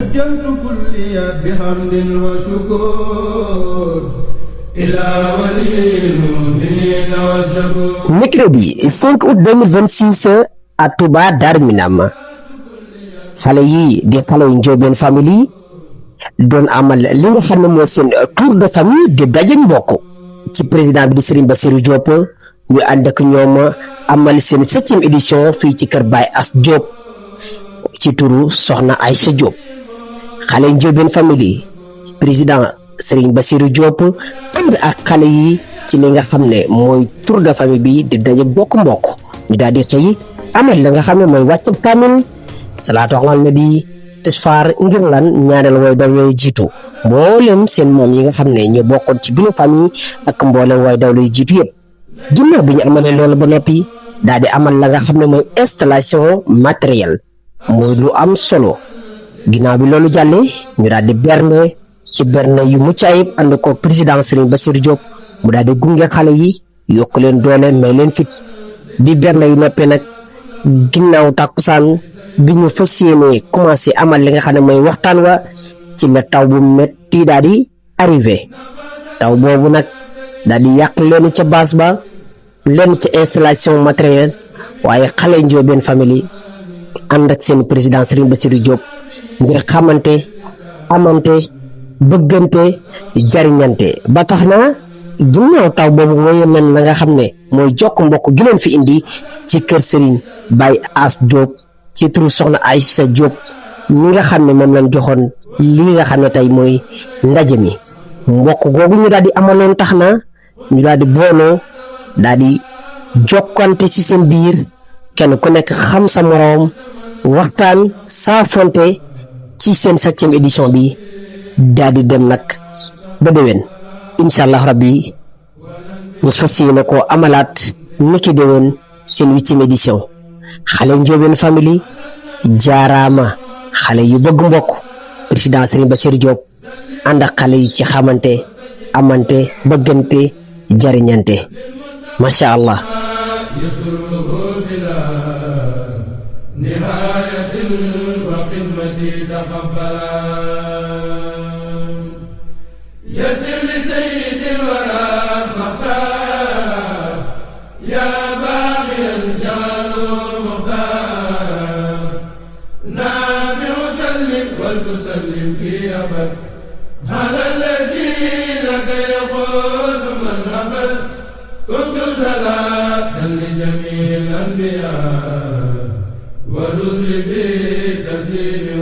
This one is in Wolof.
وجهت كلي بحمد وشكر إلى ولي المؤمنين والشكور. Mercredi 5 août 2026 à Touba Darou Minam xale yi di xale yu Ndiobène famille doon amal li nga xam ne moo seen tour de famille di daje mbokk ci président bi di Serigne Bassirou Diop ñu ànd ak ñoom amal seen 7e édition fii ci kër Baye As Diop ci turu Soxna Aïcha Diop xale Ndiobène famille président Serigne Bassirou Diop ànd ak xale yi ci li nga xam ne mooy tour de famille bi di daje mbokk ñu daal di xëy amal la nga xam ne mooy wàcc kaamil salaatu alal nabi tisfaar ngir lan ñaanal way dawlay jiitu mboolem seen moom yi nga xam ne ñu bokkoon ci biir famille ak mboolem way dawlay jiitu yëpp ginnaaw bi ñu amalee loolu ba noppi daal di amal la nga xam ne mooy installation matériel mooy lu am solo ginnaaw bi loolu jàllee ñu daal di berne ci berne yu mucc ayib ànd ko président Serigne Bassirou Diop mu daal di gunge xale yi yokk leen doole may leen fit bi berne yu noppee nag ginnaaw takkusaan bi ñu fas yéene commencé amal li nga xam ne mooy waxtaan wa ci la taw bu metti daal di arrivé taw boobu nag daal di yàq leen ca base ba leen ca installation matériel waaye xale Ndiobène famille ànd ak seen président Serigne Bassirou Diop ngir xamante amante bëggante jariñante ba tax na ginnaaw taw boobu wéyoon nañ la nga xam ne mooy jokk mbokk gi leen fi indi ci kër Serigne Baye As Diop ci turu Soxna Aïcha Diop mi nga xam ne moom lañ joxoon lii nga xam ne tey mooy ndaje mi mbokk googu ñu daal di amaloon tax na ñu daal di booloo daal di jokkante ci seen biir kenn ku nekk xam sa moroom waxtaan saafonte ci seen 7e édition bi daal di dem nag ba déwén incha allah rabbi ñu fas yéene koo amalaat niki déwén seen 8e édition xale Ndiobène famille jaaraama xale yu bëgg mbokk président Serigne Bassirou Diop ànd ak xale yi ci xamante amante bëggante jariñante macha allah. والتسلم في أبد على الذي لك يقول من أبد كنت صلاة لجميع الأنبياء والرسل بالتسليم